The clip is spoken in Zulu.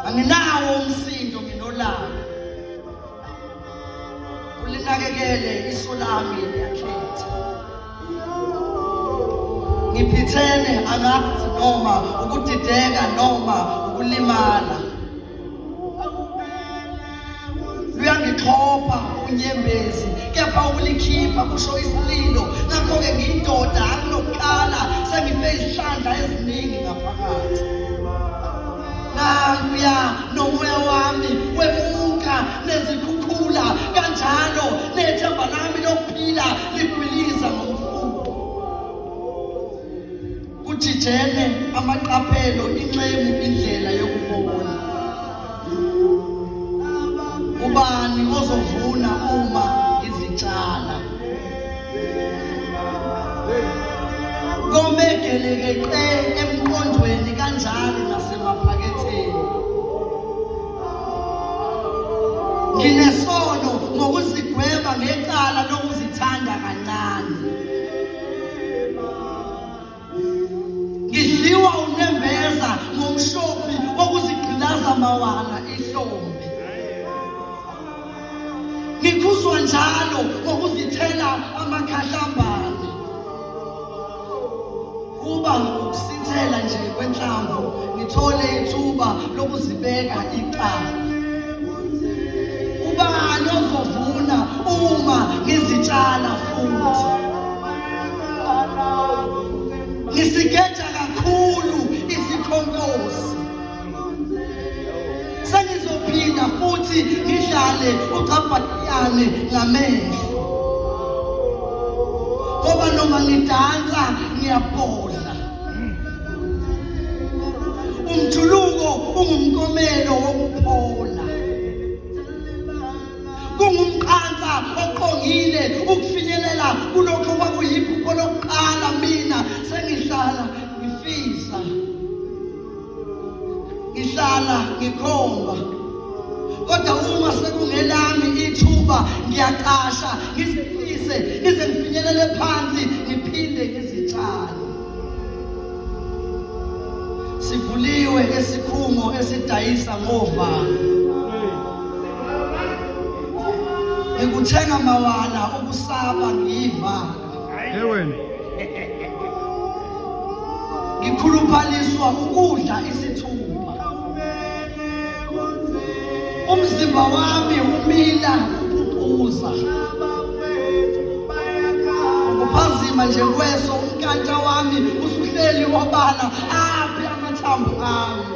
Anginawo umsindo nginolaka. Ulinakekele iso lami liyakhetha. Ngiphithene angazi noma ukudideka noma ukulimala. Luyangixhopha unyembezi kepha ukulikhipha kusho isililo ngakho-ke ngiyindoda anginokukhala sengife izihlandla eziningi ngaphakathi. Nanguya nomoya wami wemuka nezikhukhula kanjalo nethemba lami lokuphila ligwiliza ngomfutho. Kujijene amaqaphelo inxemu indlela yokubona. Ubani ozovuna uma ngizitshala? Komegelekeqe emqondweni kanjalo nasemaphaketheni. Nginesono ngokuzigweba ngecala lokuzithanda kancane. Ngidliwa unembeza ngomshophi wokuzigqilaza mawala ihlombe. Ngikhuzwa njalo ngokuzithela amakhahlambane. Kuba ukusithela nje kwenhlamvu ngithole ithuba lokuzibeka icala. Ubani ozovuna uma ngizitshala futhi? Ngisigeja kakhulu isikhonkosi. Sengizophinda futhi ngidlale ucabhayane ngamehlo. Ngoba noma ngidansa ngiyabhodla. Umjuluko ungumkomelo wokuphola. Kungumqansa oqongile ukufinyelela kulokho kwakuyiphupho lokuqala mina sengihlala ngifisa. Ngihlala ngikhomba kodwa uma sekungelami ithuba ngiyaqasha ngizifise ngize ngifinyelele phansi ngiphinde ngizitshale. Sivuliwe esikhungo esidayisa ngovalo. Ngikuthenga mawala ukusaba ngiyivala. Hey wena. Ngikhuluphaliswa ukudla isithupha. Umzimba wami umila upupuza. Ukuphazima nje kweso umkantsha wami usuhleli obala aphi amathambo ami.